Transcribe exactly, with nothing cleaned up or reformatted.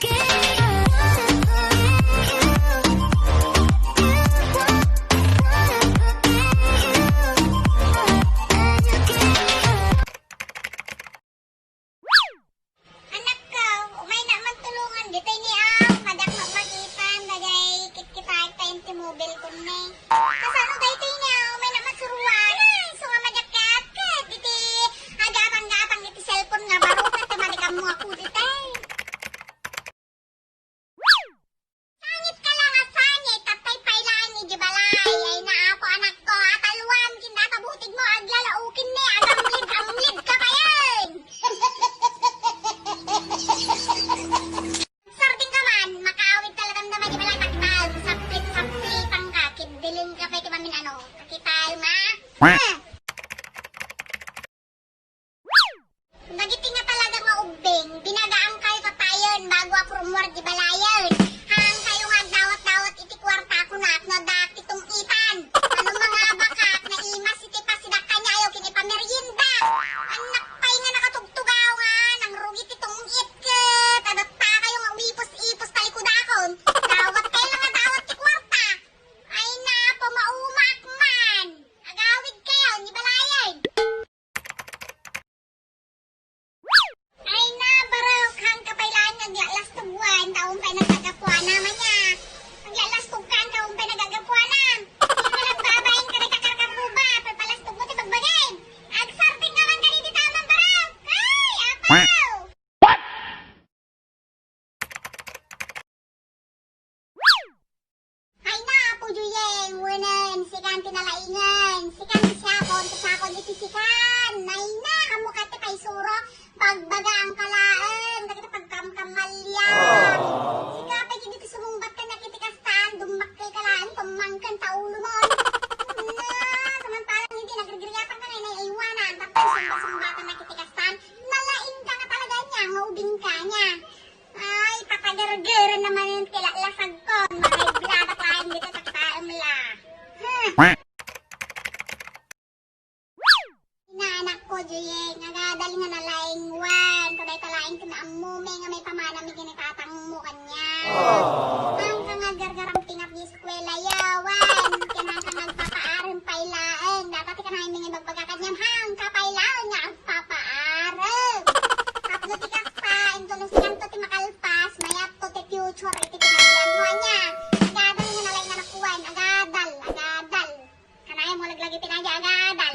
Anakko, umay na man tulongan ditoy ni aw, madak makitan, dagay kitkitaek ta iti mobilko ne. Kasano daytoy ni aw, umay na man suruan, ay, isu nga madak ket, ket, iti agapang-gapang iti cellphone nga baro, ket madi kammo ako ditoy. Sangit ka lang a sangit, tattay pay laeng iti balay. Ay na, apo, anakko, atalwan, kinda ta butikmo, aglalaukin ne, agamlid-amlid ka payen. Sarding ka man, makaawid talaga da madi balay, takdal, saplit-saplitan ka, kiddiling ka pay ti mamin-ano, kakital ma. Dagiti nga talaga nga ubbing, binagaan kayo tattayen bago a purmuar di balayen. Haan kayo nga agdawat-dawat iti kuarta kunak no adda ti tung-itan. Ano mangabakak, naimas iti pasidakkanyayo ken ipamerienda. Annak pay nga nakatugtugaw nga nangrugi ti tung-it ket adatta kayo nga umipos-ipos talikudakon. Dawat kayo lang nga dawat ti kuarta. Ay na, pumaumak man. Agawid kayo, ni balayen. Ay na, barok, haan ka pay laeng nga aglalastog wen, ta umpay nagagapuana man ya. Aglalastog ka, haan ka umpay nagagapuana. Iti nagbabain ka, nagkakarkarruba, pagpalastog mo ti bagbagim. Agsardeng ka man kaditi taman, barok. Ay, apaw! Ay na, Apo Juyeng, wenen, sikan ti nalaingen, sikan ti siakon, ti sakon iti sikan. Ay na, ammo ket ti paisuro, bagbagaang ka laeng, dagiti pagkamkamaliam. Sika pay idi ti sumungbat kaniak iti kastan, dummakkel ka laeng, tummangken ta ulomon. Na, samantalang idi nagrigriatan ka, nay, nay, aywanan, tapno sumba-sumbatan na iti kastan, nalaing ka nga talaga niya, nga ubing ka niya. Ay, patagergeren naman ti lasagko. Marayblada tayo dito sa kitaem la. Hmm. Inanakko, Juyeng, agadal nga nalaingwan. Kadayta laeng ti naammomi nga maipamanami ken ni tatangmo kaniak. Haan ka nga aggargaram ti nga eskwela yawan. Ken haan ka nga agpapaarem pay laeng. Dagiti kanaymi nga ibagbaga kaniam, haan ka pay laeng nga agpapaarem. Tapno ti kasta, inton no sikanto ti makalpas, mayatto ti future iti pinagianmo ania. Agadal nga nalaing nga nakuan, agadal, agadal. Kanaymo laglagi pinagia, agadal.